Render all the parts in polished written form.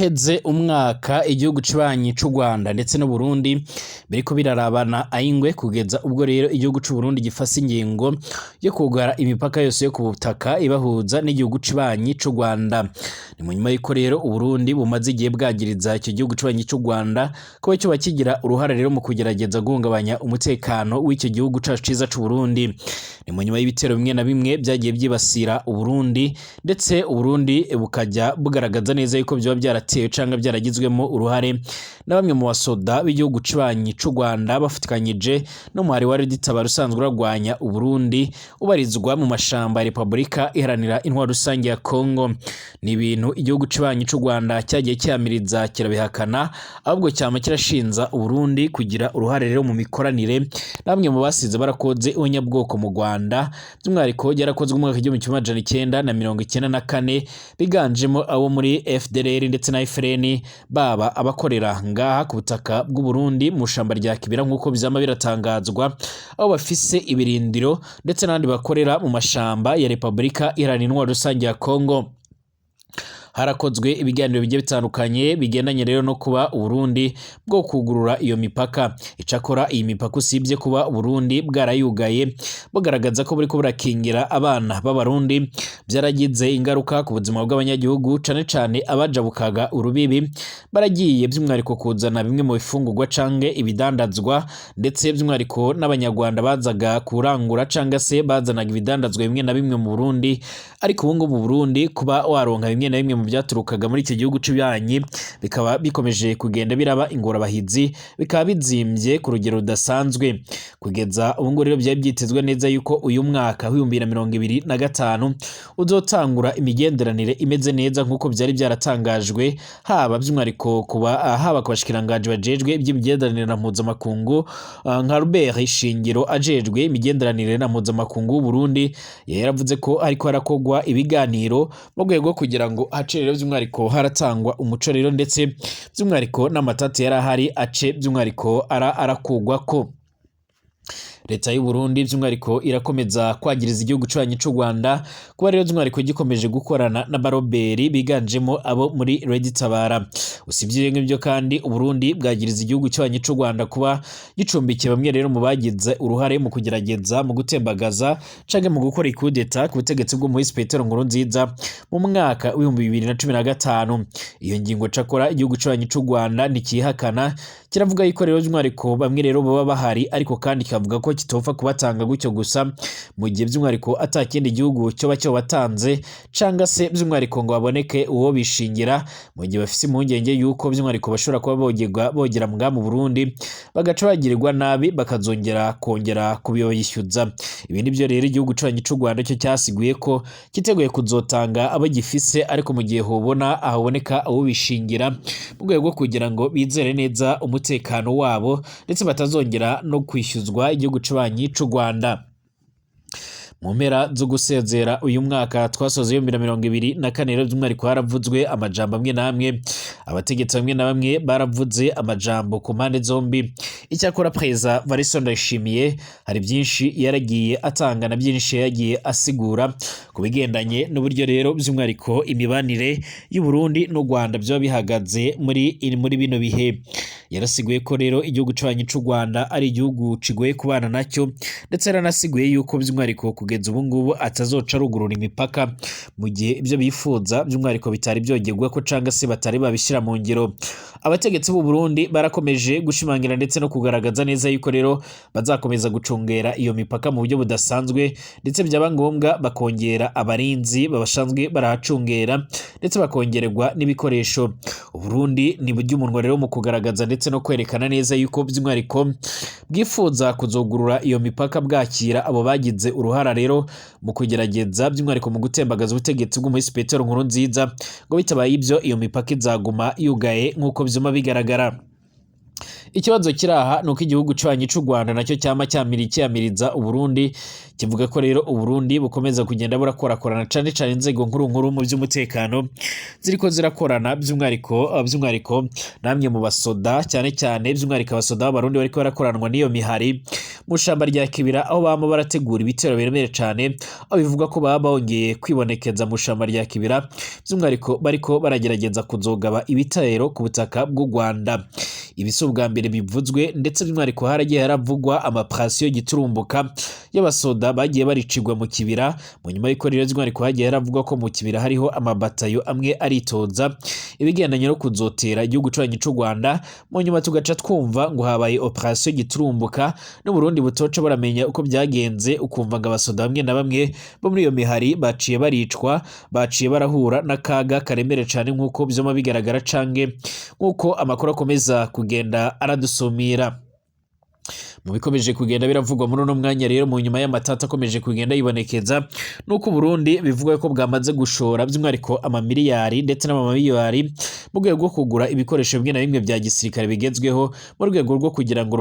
Haraheze umwaka igihugu cibanyi c'u Rwanda ndetse n'Uburundi biriko birarabana ayingwe, kugeza ubwo rero igihugu c'Uburundi gifase ingingo yo kugara imipaka yose yo ku butaka ibahuza n'igihugu cibanyi c'u Rwanda. Ni mu nyuma yuko rero Uburundi bumaze igihe bwagiriza ico gihugu cibanyi c'u Rwanda kuba coba kigira uruhara rero mu kugerageza guhungabanya umutekano w'ico gihugu cacu ciza c'Uburundi. Ni mu nyuma y'ibitero bimwe na bimwe vyagiye vyibasira Uburundi, ndetse Uburundi bukajya bugaragaza neza yuko vyoba vyaratewe canke vyaragizwemo uruhare na bamwe mu basoda b'igihugu cibanyi c'u Rwanda bafatikanyije n'umuhari wa Red-Tabara usanzwe uragwanya Uburundi, ubarizwa mu mashamba ya Repubulika Iharanira Intwaro Rusange ya Kongo. Ni ibintu igihugu cibanyi c'u Rwanda cyagiye cyamiriza kirabihakana, ahubwo cyama kirashinza Uburundi kugira uruhare rero mu mikoranire na bamwe mu basize barakoze ihonyabwoko mu Rwanda, by'umwihariko ryarakozwe mu mwaka 1994, biganjemo abo muri FDLR ndetse na FLN, baba abakorera ngaha ku butaka bw'u Burundi mu shamba rya Kibira nk'uko vyama biratangazwa, aho bafise ibirindiro, ndetse n'abandi bakorera mu mashamba ya Repubulika Iharanira Intwaro Rusange ya Kongo. Harakozwe ibiganiro bigiye bitandukanye bigendanye rero no kuba Uburundi bwo kugurura iyo mipaka. Icakora iyi mipaka, usibye kuba Uburundi bwarayugaye bugaragaza ko buriko burakingira abana b'Abarundi, byaragize ingaruka ku buzima bw'abanyagihugu, cane cane abajabukaga urubibi baragiye by'umwihariko kuzana bimwe mu bifungurwa canke ibidandazwa, ndetse by'umwihariko n'Abanyarwanda bazaga kurangura canke se bazanaga ibidandazwa bimwe na bimwe mu Burundi. Ariko ubu ngubu mu Burundi kuba waronka bimwe na bimwe mu byaturukaga muri icyo gihugu c'ububanyi bikaba bikomeje kugenda biraba ingorabahizi, bikaba bizimbye ku rugero rudasanzwe. Kugeza ubu ngubu rero byari byitezwe neza yuko uyu mwaka w'2025 uzotangura imigenderanire imeze neza nk'uko byari byaratangajwe, haba by'umwihariko kuba haba ku bashikiranganji bajejwe iby'imigenderanire na mpuzamakungu, nka Albert Shingiro ajejwe imigenderanire na mpuzamakungu w'u Burundi yaravuze ko ariko harakogwa ibiganiro mu rwego rwo kugira ngo hace rero by'umwihariko haratangwa umuco rero, ndetse by'umwihariko n'amatati yari ahari ace by'umwihariko arakugwa ko leta y'u Burundi by'umwihariko irakomeza kwagiriza igihugu cubanyi c'u Rwanda kuba rero by'umwihariko gikomeje gukorana n'abaroberi biganjemo abo muri Red-Tabara. Usibye ibyo kandi, Uburundi bwagiriza igihugu cubanyi c'u Rwanda kuba gicumbikiye bamwe rero mu bagize uruhare mu kugerageza mu gutembagaza canke mu gukora ikudeta ku butegetsi bw'umuhisi Petero Nkurunziza mu mwaka w'2015. Iyo ngingo cakora igihugu cubanyi c'u Rwanda ntikihakana, kiravuga yuko rero by'umwihariko bamwe rero baba bahari, ariko kandi kikavuga ko kitopfa kubatanga gutyo gusa mu gihe by'umwihariko ata kindi gihugu cyoba cyobatanze canga se by'umwihariko ngo baboneke uwo bishingira, mu gihe bafise impungenge yuko by'umwihariko bashobora kuba bogerwa bogera mga mu Burundi bagaca bagirirwa nabi, bakazongera kongera kubiyishyuza. Ibi nibyo rero igihugu cubanyi c'u Rwanda cyo cyasiguye ko kiteguye kuzotanga abo gifise, ariko mu gihe hobona ahaboneka abo bishingira, mu rwego rwo kugira ngo bizere neza umutekano wabo ndetse batazongera no kwishyuzwa igihugu cubanyi c'u Rwanda. Mu mpera zo gusezera uyu mwaka twasoze 2024 rero by'umwihariko haravuzwe amajambo amwe n'amwe, abategetsi bamwe na bamwe baravuze amajambo ku mpande zombi. Icyakora Perezida Evariste Ndayishimiye hari byinshi yaragiye atanga na byinshi yagiye asigura ku bigendanye n'uburyo rero by'umwihariko imibanire y'u Burundi n'u Rwanda byoba bihagaze muri bino bihe. Yarasiguye ko rero igihugu cubanyi c'u Rwanda ari igihugu kigoye kubana nacyo, ndetse yaranasiguye yuko by'umwihariko kugeza ubu ngubu atazoca arugurura imipaka mu gihe ibyo bifuza by'umwihariko bitari byogerwa ko canga se batari babishyira mu ngiro. Abategetsi b'u Burundi barakomeje gushimangira ndetse no kugaragaza neza yuko rero bazakomeza gucungera iyo mipaka mu buryo budasanzwe, ndetse byaba ngombwa bakongera abarinzi babasanzwe barahacungera, ndetse bakongererwa n'ibikoresho. Uburundi ni buryo umunwa rero mu kugaragaza ndetse no kwerekana neza yuko by'umwihariko bwifuza kuzogurura iyo mipaka bwakira abo bagize uruhara rero mu kugerageza by'umwihariko mu gutembagaza ubutegetsi bw'umuhisi Petero Nkurunziza, ngo bitabaye ibyo iyo mipaka izaguma yugaye nk'uko vyuma bigaragara. Ikibazo kiri aha ni uko igihugu cubanyi c'u Rwanda nacyo cyama cyamiriza Uburundi, kivuga ko rero Uburundi bukomeza kugenda burakorakorana cane cane inzego nkuru nkuru mu by'umutekano ziriko zirakorana by'umwihariko namwe mu basoda, cyane cyane by'umwihariko abasoda b'Abarundi bariko barakoranwa n'iyo mihari Mu shamba rya Kibira, aho bama barategura ibitero biremereye cane, aho bivugwa ko baba bongeye kwibonekeza mu shamba rya Kibira, by'umwihariko bariko baragerageza kuzogaba ibitero ku butaka bw'u Rwanda. Ibi si ubwa mbere bivuzwe, ndetse by'umwihariko haragiye haravugwa ama opération giturumbuka y'abasoda bagiye baricigwa mu Kibira. Mu nyuma y'uko rero by'umwihariko hagiye haravugwa ko mu Kibira hariho amabatayo amwe aritoza ibigendanye no kuzotera igihugu cubanyi c'u Rwanda, mu nyuma tugaca twumva ngo habaye opération giturumbuka n'Uburundi butoca baramenya uko byagenze, ukumva ngo abasoda bamwe na bamwe bo muri iyo mihari baciye baricwa, baciye barahura n'akaga karemere cane, nk'uko vyoma bigaragara canke nk'uko amakuru akomeza kugenda aradusumira. Mu bikomeje kugenda biravugwa muri uno mwanya rero, mu nyuma y'amatata akomeje kugenda yibonekeza, nuko Burundi bivugwa ko bwamaze gushora by'umwihariko amamiliyari ndetse n'amamiliyari mu rwego rwo kugura ibikoresho bimwe na bimwe bya gisirikare bigezweho, mu rwego rwo kugira ngo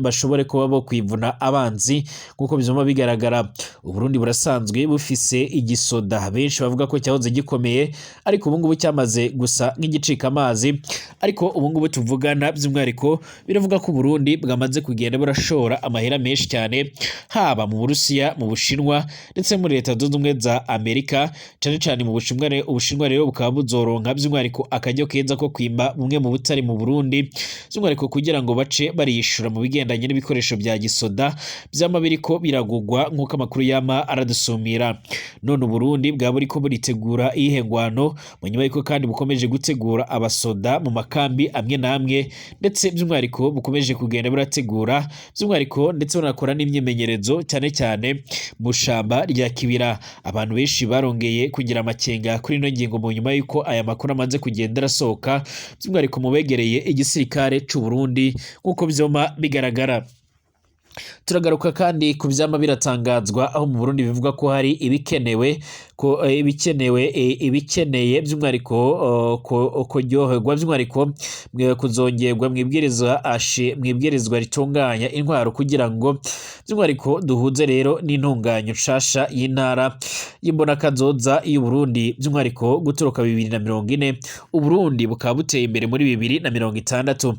bashobore kuba bo kwivuna abanzi. Nk'uko bizuma bigaragara, Uburundi burasanzwe bufise igisoda benshi bavuga ko cyahoze gikomeye, ariko ubu ngubu cyamaze gusa nk'igicika amazi. Ariko ubu ngubu tuvugana, by'umwihariko biravuga ko Uburundi bwamaze kugenda burashora amahera menshi cyane, haba mu Burusiya, mu Bushinwa ndetse muri Leta Zunze Ubumwe za Amerika, cyane cyane mu Bushinwa. Ubushinwa rero bukaba buzoronka by'umwihariko akaryo keza ko kwimba bumwe mu butari mu Burundi, by'umwihariko kugira ngo bace bariyishura mu bigendanye n'ibikoresho bya gisoda vyama biriko biragugwa, nk'uko amakuru yama aradusumira. None Uburundi bwaba buriko buritegura iyihe ngwano, mu nyuma y'uko kandi bukomeje gutegura abasoda mu makambi amwe n'amwe, ndetse by'umwihariko bukomeje kugenda burategura by'umwihariko ndetse banakora n'imyimenyerezo, cyane cyane mu shamba rya Kibira? Abantu benshi barongeye kugira amakenga kuri ino ngingo mu nyuma y'uko aya makuru amaze kugenda arasohoka, by'umwihariko mu begereye igisirikare c'u Burundi, nk'uko vyoma bigaragara. Turagaruka kandi ku vyama biratangazwa, aho mu Burundi bivuga ko hari ibikenewe, ko ibikenewe, ibikeneye by'umwihariko kuryoherwa, by'umwihariko kuzongerwa mw'ibwirizwa ritunganya intwaro, kugira ngo by'umwihariko duhuze rero n'intunganyo nshasha y'intara y'imbonakazoza y'u Burundi, by'umwihariko guturuka 2040, Uburundi bukaba buteye imbere muri 2060.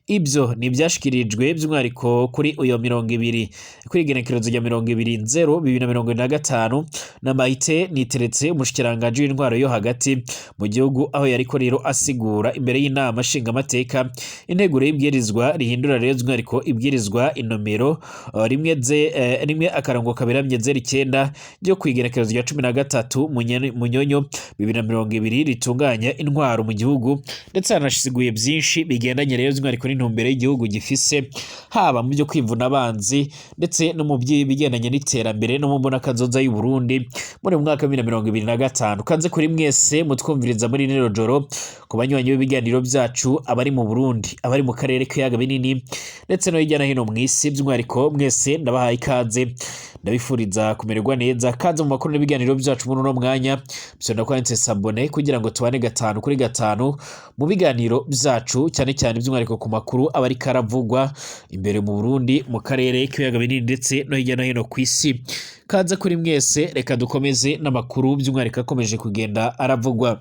Ibyo ni ibyashikirijwe by'umwihariko kuri uyo 20, kuri igenekerezo rya 20/0/2025 na Mahite Niteretse, umushikiranganji w'intwaro yo hagati mu gihugu, aho yariko rero asigura imbere y'inama nshingamateka integuro y'ibwirizwa rihindura rero by'umwihariko ibwirizwa inomero 1 ze 1-09 ryo ku igenekerezo rya 13 Munyonyo 2020 ritunganya intwaro mu gihugu, ndetse hanasiguye byinshi bigendanye rero by'umwihariko n'intumbero y'igihugu gifise, haba mu byo kwivuna abanzi ndetse no mu bigendanye n'iterambere no mu mbonakazoza y'u Burundi muri mu mwaka wa 2025. Kanze kuri mwese mutwumviriza muri rino joro, ku banywanyi b'ibiganiro byacu, abari mu Burundi, abari mu karere k'ibiyaga binini ndetse no hirya no hino mu isi, by'umwihariko mwese ndabahaye ikaze, ndabifuriza kumererwa neza. Kaze mu makuru n'ibiganiro byacu muri uno mwanya. Bisonda kwanditse s'abonner kugira ngo tubane gatanu kuri gatanu mu biganiro byacu, cyane cyane by'umwihariko ku makuru aba ariko aravugwa imbere mu Burundi, mu karere k'ibiyaga binini ndetse no hirya no hino ku isi. Kaze kuri mwese, reka dukomeze n'amakuru by'umwihariko akomeje kugenda aravugwa.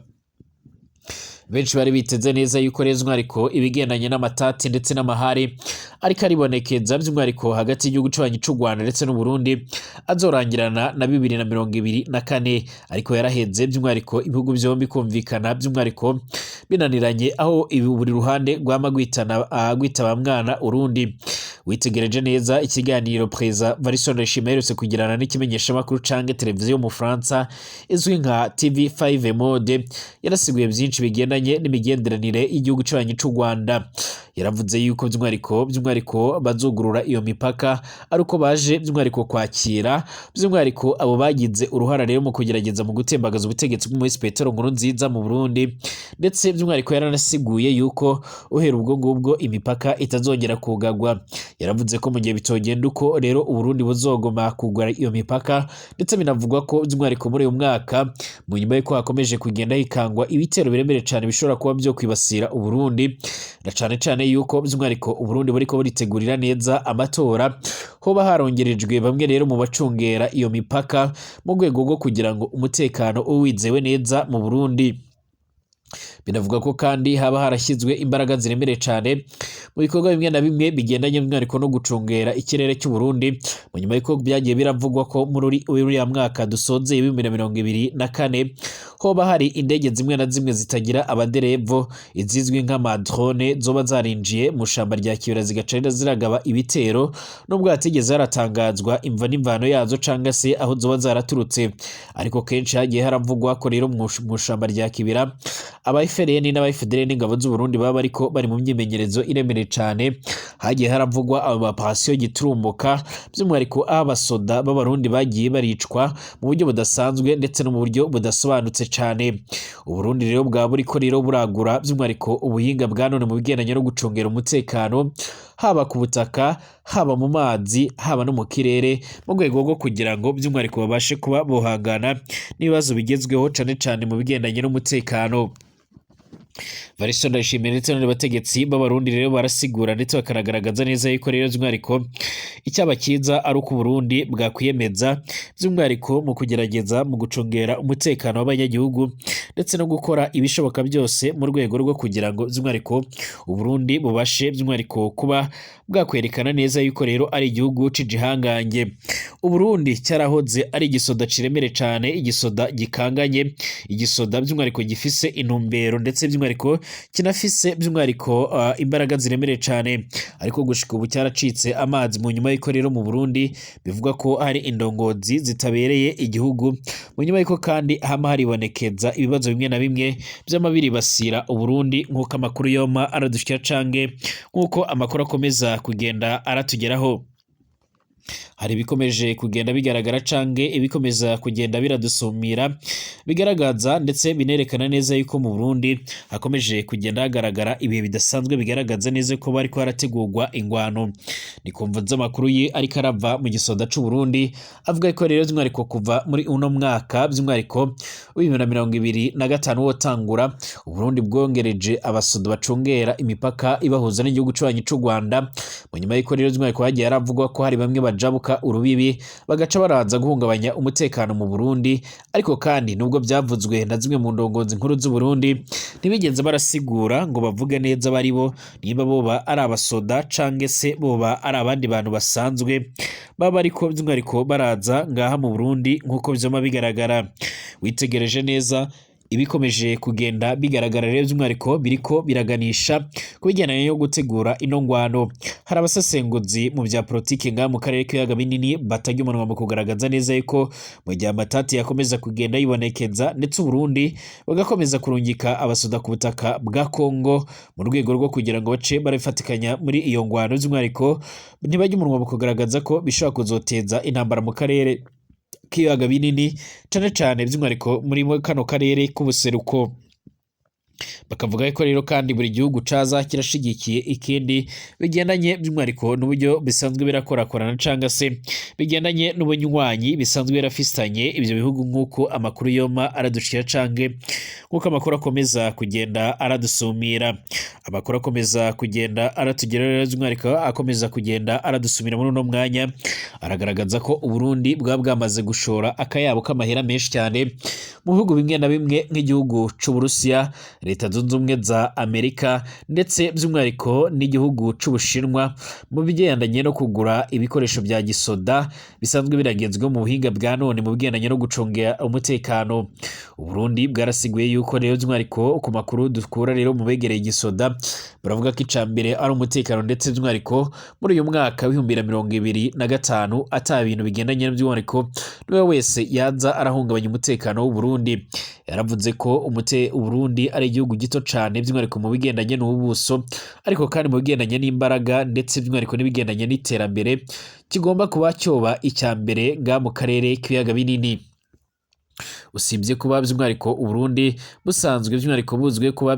Benshi bari biteze neza yuko rero by'umwihariko ibigendanye n'amatati ndetse n'amahari ariko aribonekeza by'umwihariko hagati y'igihugu c'abanyi c'u Rwanda ndetse n'u Burundi azorangirana na 2024, ariko yaraheze, by'umwihariko ibihugu byombi kumvikana by'umwihariko binaniranye, aho ibi buri ruhande rwama gwitaba mwana urundi. Witegereje neza ikiganiro Perezida Evariste Ndayishimiye aherutse kugirana n'ikimenyeshamakuru canke televiziyo mu Faransa izwi nka TV5 Monde, yarasiguye byinshi bigendanye n'imigenderanire y'igihugu c'abanyi c'u Rwanda. Yaravuze yuko by'umwihariko bazugurura iyo mipaka ari uko baje by'umwihariko kwakira by'umwihariko abo bagize uruhara rero mu kugerageza mu gutembagaza ubutegetsi bw'umuhisi Petero Nkurunziza mu Burundi, ndetse by'umwihariko yaranasiguye yuko uhera ubwo ngubwo imipaka itazongera kugagwa. Yaravuze ko mu gihe bitogenda uko rero, Uburundi buzogoma kugura iyo mipaka, ndetse binavugwa ko by'umwihariko muri uyu mwaka, mu nyuma y'uko hakomeje kugenda hikangwa ibitero biremereye cane bishobora kuba byo kwibasira Uburundi, na cane cane yuko by'umwihariko Uburundi buriko buritegurira neza amatora, hoba harongerejwe bamwe rero mu bacungera iyo mipaka mu rwego rwo kugira ngo umutekano ube wizewe neza mu Burundi. Binavuga ko kandi haba harashyizwe imbaraga ziremereye cane mu bikorwa bimwe na bimwe bigendanye by'umwihariko no gucungera ikirere cy'u Burundi, mu nyuma y'uko byagiye biravugwa ko muri uriya mwaka dusoze 2024 hoba hari indege zimwe na zimwe zitagira abaderevo, izizwi nk'amadrone, zoba zarinjiye mu shamba rya Kibira zigaca ziragaba ibitero, nubwo hatigeze haratangazwa imva n'imvano yazo canga se aho zoba zaraturutse. Ariko kenshi hagiye haravugwa ko rero mu shamba rya Kibira aba FRN n'aba FDL n'ingabo z'u Burundi baba bariko bari mu myimenyerezo iremereye cane. Hagiye haravugwa abo operasiyo giturumbuka, by'umwihariko aho abasoda b'Abarundi bagiye baricwa mu buryo budasanzwe ndetse no mu buryo budasobanutse cane. Uburundi rero bwaba buriko rero buragura by'umwihariko ubuhinga bwa none mu bigendanye no gucungera umutekano, haba ku butaka, haba mu mazi, haba no mu kirere, mu rwego rwo kugira ngo by'umwihariko babashe kuba bohangana n'ibibazo bigezweho cane cane mu bigendanye n'umutekano. Varisto Ndayishimiye ndetse n'abandi bategetsi b'Abarundi rero barasigura ndetse bakanagaragaza neza yuko rero by'umwihariko icyaba cyiza ari uko Uburundi bwakwiyemeza by'umwihariko mu kugerageza mu gucungera umutekano w'abanyagihugu ndetse no gukora ibishoboka byose mu rwego rwo kugira ngo by'umwihariko Uburundi bubashe by'umwihariko kuba bwakwerekana neza yuko rero ari igihugu c'igihangange. Uburundi cyarahoze ari igisoda ciremere cane, igisoda gikanganye, igisoda by'umwihariko gifise intumbero ndetse by'umwihariko kinafise by'umwihariko imbaraga ziremereye cane, ariko gushika ubu cyaracitse amazi mu nyuma y'uko rero mu Burundi bivugwa ko hari indongozi zitabereye igihugu, mu nyuma y'uko kandi hama haribonekeza ibibazo bimwe na bimwe vy'amabiribasira Uburundi, nk'uko amakuru yoma aradushikira canke nk'uko amakuru akomeza kugenda aratugeraho. Hari ibikomeje kugenda bigaragara canke ibikomeza kugenda biradusumira, bigaragaza ndetse binerekana neza yuko mu Burundi hakomeje kugenda hagaragara ibihe bidasanzwe bigaragaza neza ko bariko harategurwa ingwano. Ni kumva z'amakuru ye ariko arava mu gisoda c'u Burundi, avuga ko rero by'umwihariko kuva muri uno mwaka by'umwihariko w'2025 wotangura, Uburundi bwongereje abasoda bacungera imipaka ibahuza n'igihugu c'abanyi c'u Rwanda, mu nyuma y'uko rero by'umwihariko hagiye haravugwa ko hari bamwe bajabuka urubibi bagaca baraza guhungabanya umutekano mu Burundi. Ariko kandi nubwo byavuzwe na zimwe mu ndongozi nkuru z'u Burundi, ntibigenze barasigura ngo bavuge neza baribo, niba boba ari abasoda canke se boba ari abandi bantu basanzwe baba ariko by'umwihariko baraza ngaha mu Burundi nk'uko vyama bigaragara. Witegereje neza ibikomeje kugenda bigaragara rero by'umwihariko biriko biraganisha ku bigendanye no gutegura ino ngwano. Hari abasesenguzi mu vya politike ngaha mu karere k'ibiyaga binini batarya umunwa mu kugaragaza neza yuko mu gihe amatati yakomeza kugenda yibonekeza ndetse Uburundi bagakomeza kurungika abasoda ku butaka bwa Kongo mu rwego rwo kugira ngo bace barafatikanya muri iyo ngwano, by'umwihariko ntibajya umunwa mu kugaragaza ko bishobora kuzoteza intambara mu karere k'ibiyaga binini, cane cane by'umwihariko muri kano karere k'ubuseruko. Bakavuga ko rero kandi buri gihugu caza kirashigikiye ikindi bigendanye by'umwihariko n'uburyo bisanzwe birakorakorana canga se bigendanye n'ubunywanyi bisanzwe birafisanye ivyo bihugu, nk'uko amakuru yoma aradushikira canke nk'uko amakuru akomeza kugenda aradusumira. Amakuru akomeza kugenda aratugera rero by'umwihariko akomeza kugenda aradusumira muri uno mwanya, aragaragaza ko Uburundi bwaba bwamaze gushora akayabo k'amahera menshi cyane mu bihugu bimwe na bimwe nk'igihugu c'Uburusiya, Leta Zunze Ubumwe za Amerika ndetse by'umwihariko n'igihugu c'Ubushinwa mu bigendanye no kugura ibikoresho bya gisoda bisanzwe biragezweho mu buhinga bwa none mu bigendanye no gucunga umutekano. Uburundi bwarasiguye yuko rero by'umwihariko ku makuru dukura rero mu begereye igisoda, baravuga ko icambere ari umutekano ndetse by'umwihariko muri uyu mwaka w'2025 ata bintu bigendanye by'umwihariko niwe wese yaza arahungabanya umutekano w'u Burundi. Yaravuze ko Uburundi ari igihugu gito cane by'umwihariko mu bigendanye n'ubuso, ariko kandi mu bigendanye n'imbaraga ndetse by'umwihariko n'ibigendanye n'iterambere kigomba kuba cyoba icya mbere nga mu karere k'ibiyaga binini. Usibye kuba by'umwihariko Uburundi busanzwe by'umwihariko buzwi kuba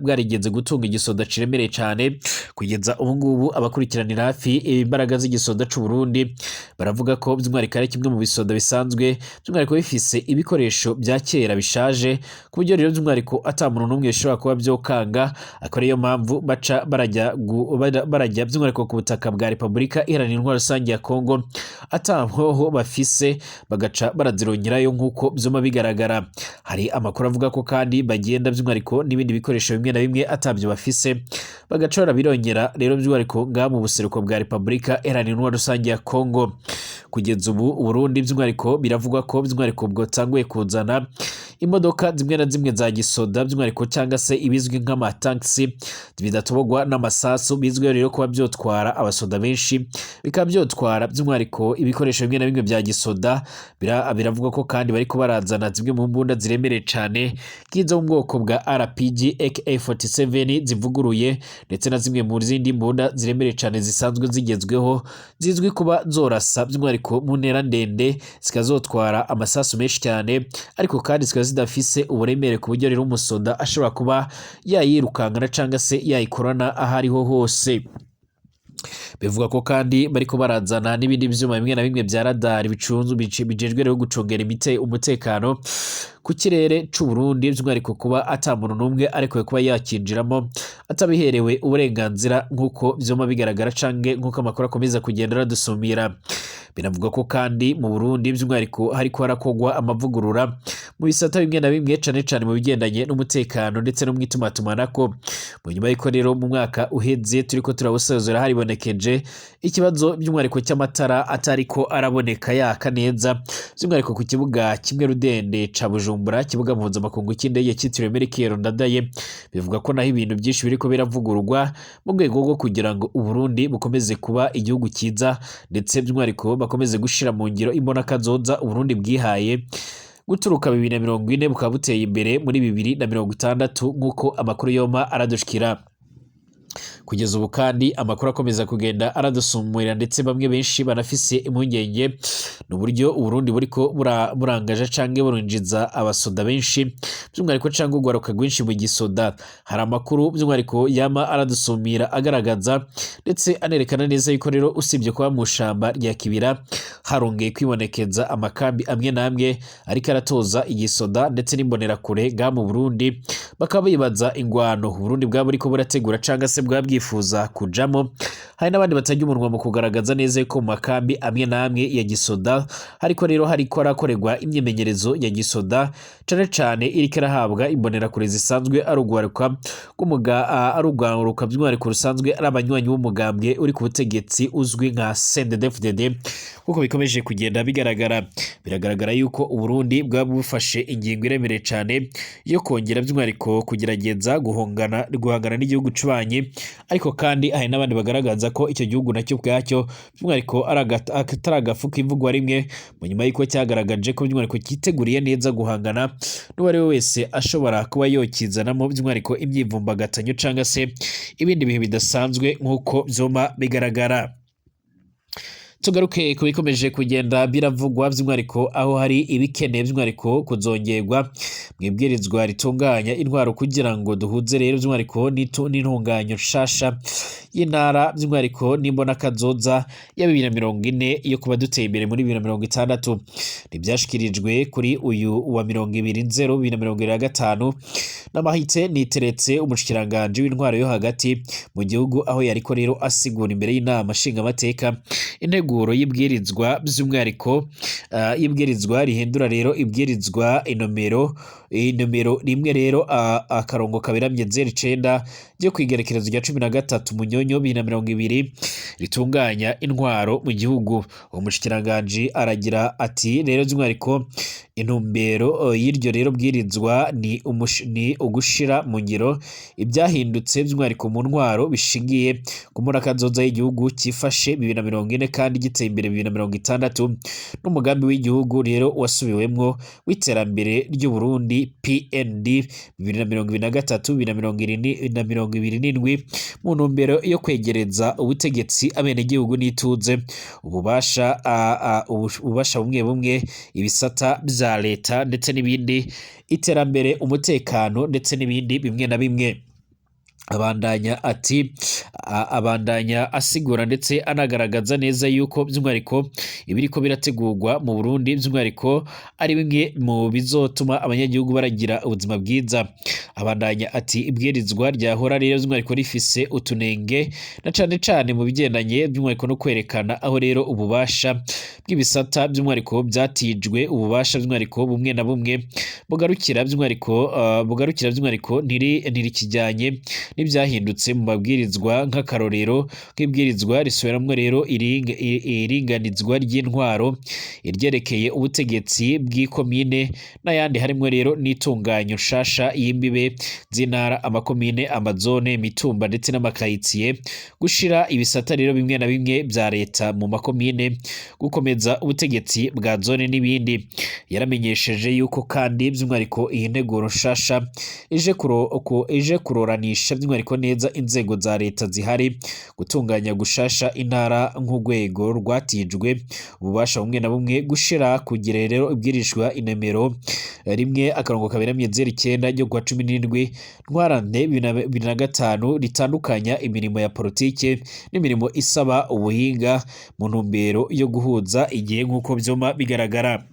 bwarigeze gutunga igisoda ciremereye cane, kugeza ubu ngubu abakurikiranira hafi imbaraga z'igisoda c'u Burundi baravuga ko by'umwihariko ari kimwe mu bisoda bisanzwe by'umwihariko bifise ibikoresho bya kera bishaje, ku buryo rero by'umwihariko ata muntu n'umwe bishobora kuba vyokanga. Akaba ariyo mpamvu baca barajya by'umwihariko ku butaka bwa Repubulika Iharanira Intwaro Rusange ya Kongo ata mpoho bafise, bagaca barazirongerayo nk'uko vyuma vyuma bigaragara. Hari amakuru avuga ko kandi bagenda by'umwihariko n'ibindi bikoresho bimwe na bimwe atabyo bafise, bagacora birongera rero by'umwihariko ngaha mu buseruko bwa Repubulika Iharanira Intwaro Rusange ya Kongo. Kugeza ubu Burundi by'umwihariko biravugwa ko by'umwihariko bwatanguye kuzana imodoka zimwe na zimwe za gisoda, by'umwihariko cyangwa se ibizwi nk'amataxi bidatobogwa n'amasasu, bizwiho rero kuba byotwara abasoda benshi, bikaba byotwara by'umwihariko ibikoresho bimwe na bimwe bya gisoda. Biravugwa ko kandi bariko barazana zimwe mu mbunda ziremereye cane nk'izo mu bwoko bwa RPG, AK47 zivuguruye, ndetse na zimwe mu zindi mbunda ziremereye cane zisanzwe zigezweho, zizwi kuba zorasa by'umwihariko mu ntera ndende, zikazotwara amasasu menshi cyane, ariko kandi zikaba zidafise uburemere ku buryo rero umusoda ashobora kuba yayirukankana cyangwa se yayikorana aho ariho hose. Bivuga ko kandi bariko barazana n'ibindi vyuma bimwe na bimwe vya radari bicunzwe, bijejwe rero gucungera umutekano ku kirere c'u Burundi, by'umwihariko kuba ata muntu n'umwe arekuwe kuba yakinjiramo atabiherewe uburenganzira, nk'uko vyoma bigaragara canke nk'uko amakuru akomeza kugenda aradusumira. Binavuga ko kandi mu Burundi by'umwihariko hariko harakogwa amavugurura mu bisata bimwe na bimwe, cane cane mu bigendanye n'umutekano ndetse no mw'itumatumanako, mu nyuma y'uko rero mu mwaka uheze turiko turawusozera haribonekeje ikibazo by'umwihariko cy'amatara atariko araboneka yaka neza, by'umwihariko ku kibuga kimwe rudende ca Bujumbura, kibuga mpuzamakungu cy'indege cyitiriwe Melchior Ndadaye. Bivuga ko naho ibintu byinshi biriko biravugururwa mu rwego rwo kugira ngo Uburundi bukomeze kuba igihugu cyiza, ndetse by'umwihariko bakomeze gushira mu ngiro imbonakazoza Uburundi bwihaye guturuka 2040, bukaba buteye imbere muri 2060, nk'uko amakuru yoma aradushikira. Kugeza ubu kandi amakuru akomeza kugenda aradusumurira, ndetse bamwe benshi banafise impungenge ni uburyo Uburundi buriko burangaje canke burinjiza abasoda benshi by'umwihariko, canke urwaruka rwinshi mu gisoda. Hari amakuru by'umwihariko yama aradusumira agaragaza ndetse anerekana neza yuko rero usibye kuba mu shamba rya Kibira harongeye kwibonekeza amakambi amwe n'amwe ariko aratoza igisoda ndetse n'imbonerakure ngaha mu Burundi, bakaba bibaza ingwano Uburundi bwaba buriko burategura cangwa se bwaba bwifuza kujamo. Hari n'abandi batajya umunwa mu kugaragaza neza ko mu makambi amwe n'amwe ya gisoda ariko rero hariko harakorerwa imyimenyerezo ya gisoda, cane cane iriko irahabwa imbonerakure zisanzwe ari urwaruka ari urwaruka by'umwihariko rusanzwe ari abanywanyi b'umugambwe uri ku butegetsi uzwi nka CNDD-FDD. Nk'uko bikomeje kugenda bigaragara, biragaragara yuko Uburundi bwaba bufashe ingingo iremereye cane yo kongera by'umwihariko kugerageza guhangana n'igihugu cubanyi, ariko kandi hari n'abandi bagaragaza ko icyo gihugu nacyo ubwacyo by'umwihariko atari agafu k'imvugwa rimwe, mu nyuma y'uko cyagaragaje ko by'umwihariko cyiteguriye neza guhangana n'uwo ari we wese ashobora kuba yokizanamo by'umwihariko imyivumbagatanyo cyangwa se ibindi bihe bidasanzwe, nk'uko vyoma bigaragara. Tugaruke ku bikomeje kugenda biravugwa, by'umwihariko aho hari ibikeneye by'umwihariko kuzongerwa mu ibwirizwa ritunganya intwaro kugira ngo duhuze rero by'umwihariko n'intunganyo nshasha y'intara, by'umwihariko n'imbonakazoza ya 2040 yo kuba duteye imbere muri 2060. Ntibyashikirijwe kuri uyu wa 20 Nzero 2025 n'amahite niteretse umushikiranganji w'intwaro yo hagati mu gihugu, aho yariko rero asigura imbere y'inama nshingamateka integuro y'ibwirizwa, by'umwihariko y'ibwirizwa rihindura rero ibwirizwa inomero 1 rero akarongo kaberamye 09 ryo kwigerekerezo rya 13 Munyonyo 2020 ritunganya intwaro mu gihugu. Uwo mushikiranganji aragira ati rero by'umwihariko intumbero y'iryo rero bwirizwa ni ugushira mu ngiro ibyahindutse by'umwihariko mu ntwaro bishingiye ku mbonakazoza y'igihugu cyifashe 2040 kandi giteye imbere 2060, n'umugambi w'igihugu rero wasubiwemwo w'iterambere ry'u Burundi PND 2023 2027, mu ntumbero yo kwegereza ubutegetsi abenegihugu n'ituze, ububasha bumwe bumwe, ibisata vya leta ndetse n'ibindi, iterambere, umutekano ndetse n'ibindi bimwe na bimwe. Abandanya ati abandanya asigura ndetse anagaragaza neza yuko by'umwihariko ibiriko birategurwa mu Burundi by'umwihariko ari bimwe mu bizotuma abanyagihugu baragira ubuzima bwiza. Abandanya ati ibwirizwa ryahora rero by'umwihariko rifise utunenge, na cane cane mu bigendanye by'umwihariko no kwerekana aho rero ububasha bw'ibisata by'umwihariko byatijwe ububasha by'umwihariko bumwe na bumwe bugarukira by'umwihariko ntirikijyanye n'ibyahindutse mu mabwirizwa, nk'akarorero nk'ibwirizwa risubiramwo rero iringanizwa ry'intwaro, iryerekeye ubutegetsi bw'ikomine n'ayandi, harimwo rero n'itunganyo nshasha y'imbibe z'intara, amakomine, amazone, imitumba ndetse n'amakayitsiye, gushira ibisata rero bimwe na bimwe bya leta mu makomine, gukomeza ubutegetsi bwa zone n'ibindi. Yaramenyesheje yuko kandi by'umwihariko iyi nteguro nshasha ije kuroranisha by'umwihariko neza inzego za leta zihari, gutunganya gushasha intara nk'urwego rwatijwe ububasha bumwe na bumwe, gushira kugira rero ibwirizwa inomero 1/09 ryo kuwa 17 Ntwarante 2025 ritandukanya imirimo ya politike n'imirimo isaba ubuhinga mu ntumbero yo guhuza igihe nk'uko vyoma bigaragara.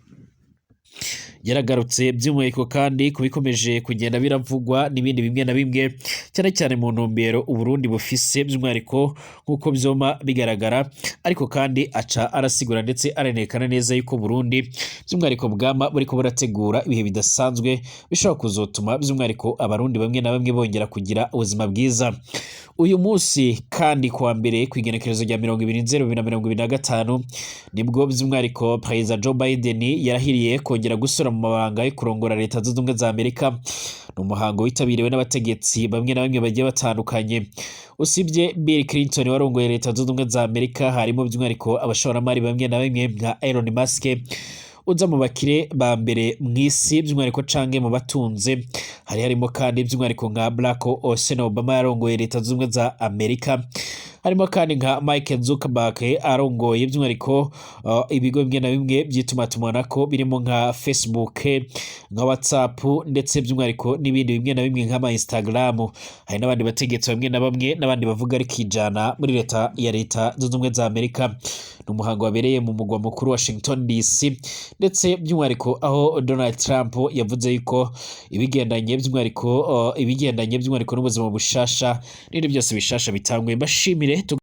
Yaragarutse by'umwihariko kandi ku bikomeje kugenda biravugwa n'ibindi bimwe na bimwe, cyane cyane mu ntumbero Uburundi bufise by'umwihariko nk'uko vyoma bigaragara, ariko kandi aca arasigura ndetse arerekana neza yuko Burundi by'umwihariko bwama buriko burategura ibihe bidasanzwe bishobora kuzotuma by'umwihariko Abarundi bamwe na bamwe bongera kugira ubuzima bwiza. Uyu munsi kandi kuwa mbere kw'igenekerezo rya 20 Nzero 2025 nibwo by'umwihariko Perezida Joe Biden yarahiriye kongera gusura mu mabanga yo kurongora Leta Zunze Ubumwe za Amerika. Ni umuhango witabiriwe n'abategetsi bamwe na bamwe bagiye batandukanye. Usibye Bill Clinton warongoye Leta Zunze Ubumwe za Amerika, harimo by'umwihariko abashoramari bamwe na bamwe nka Elon Musk, uza mu bakire ba mbere mw'isi by'umwihariko canke mu batunze. Hari harimo kandi by'umwihariko nka Barack Hussein Obama yarongoye Leta Zunze Ubumwe za Amerika, harimo kandi nka Mike Zuckerberg arongoye by'umwihariko ibigo bimwe na bimwe by'itumatumanako birimo nka Facebook, nka WhatsApp, ndetse by'umwihariko n'ibindi bimwe na bimwe nk'ama Instagram. Hari n'abandi bategetsi bamwe na bamwe n'abandi bavuga ariko ijana muri leta ya Leta Zunze Ubumwe za Amerika. Ni umuhango wabereye mu mugwa mukuru Washington DC, ndetse by'umwihariko aho Donald Trump yavuze yuko ibigendanye by'umwihariko n'ubuzima bushasha n'ibindi byose bishasha bitangwe. Mbashimire.